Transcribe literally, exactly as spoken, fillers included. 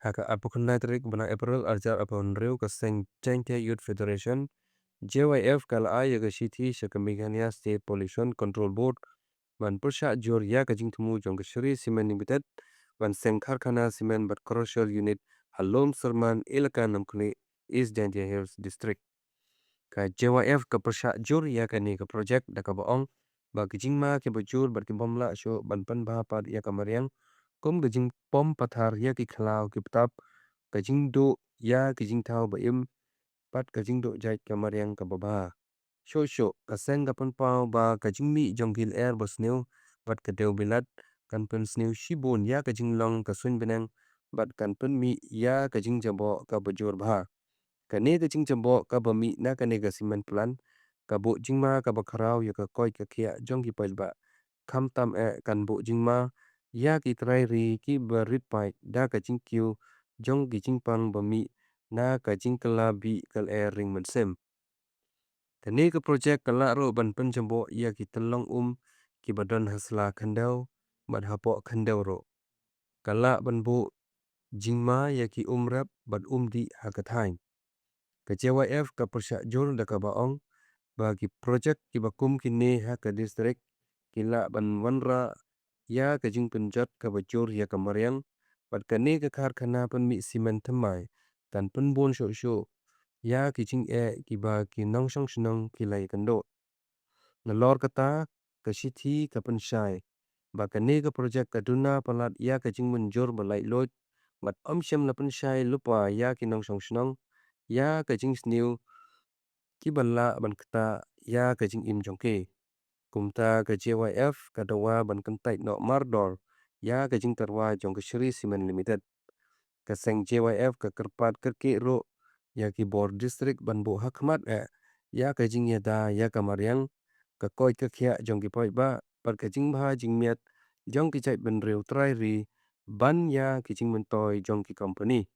Ha ka arphew khyndai tarik bnai April arhajar arphew hynriew, ka seng Jaintia Youth Federation, J Y F, ka la ai ïa ka shithi sha ka Meghalaya State Pollution Control Board ban pyrshah jur ïa ka jingthmu jong ka Shree Cement Limited ban seng karkhana cement bad crusher unit ha Lum Syrman, Elaka Namkhlieh, East Jaintia Hills District. Ka J Y F ka pyrshah jur ïa kane ka projek da kaba ong ba ki jingma kiba jur bad ki bym lah shuh ban pynbha pat ïa ka mariang, kum ka jingpom pathar ïa ki khlaw ki btap, ka jingduh ïa ki jingthaw ba im, bad ka jingduh jait ka mariang kaba bha. Shuh shuh, ka seng ka pynpaw ba ka jingmih jong ki lyer ba sniew bad ka dew bilat kan pynsniew shibun ïa ka jinglong ka suiñ bneng bad kan pynmih ïa ka jingjaboh kaba jur bha. Kane ka jingjaboh kaba mih na kane ka cement plant ka buh jingma kaba khraw ïa ka koit ka khiah jong ki paidbah. Khamtam eh kan buh jingma ïa ki trai ri kiba rit paid da ka jingkiew jong ki jingpang ba mih na ka jingkylla bih ka lyer ring mynsiem. Kane ka projek ka lah ruh ban pynjaboh ïa ki tyllong um kiba don ha sla khyndew bad hapoh khyndew ruh. Ka lah ban buh jingma ïa ki um rep bad um dih ha ka thaiñ. Ka J Y F ka pyrshah jur da kaba ong ba ki projek kiba kum kine ha ka district ki lah ban wanrah ïa ka jingpynjot kaba jur ïa ka mariang, bad kane ka karkhana pynmih cement thymmai kan pynbun shuh shuh ïa ki jingeh kiba ki nongshong shnong ki la ïakynduh. Nalor kata, ka shithi ka pynshai ba kane ka projek ka duna palat ïa ka jingmynjur ba laitluid, bad ym shym la pynshai lypa ïa ki nongshong shnong ïa ka jingsniew kiba lah ban ktah ïa ka jingim jong ki. Kumta ka J Y F ka dawa ban kyntait noh mardor ïa ka jingtyrwa jong ka Shree Cement Limited. Ka seng J Y F ka kyrpad kyrkieh ruh ïa ki bor district ban buh hakhmat eh ïa ka jingïada ïa ka mariang, ka koit ka khiah jong ki paidbah bad ka jingbha jingmiat jong ki jaitbynriew trai ri ban ïa ki jingmyntoi jong ki company.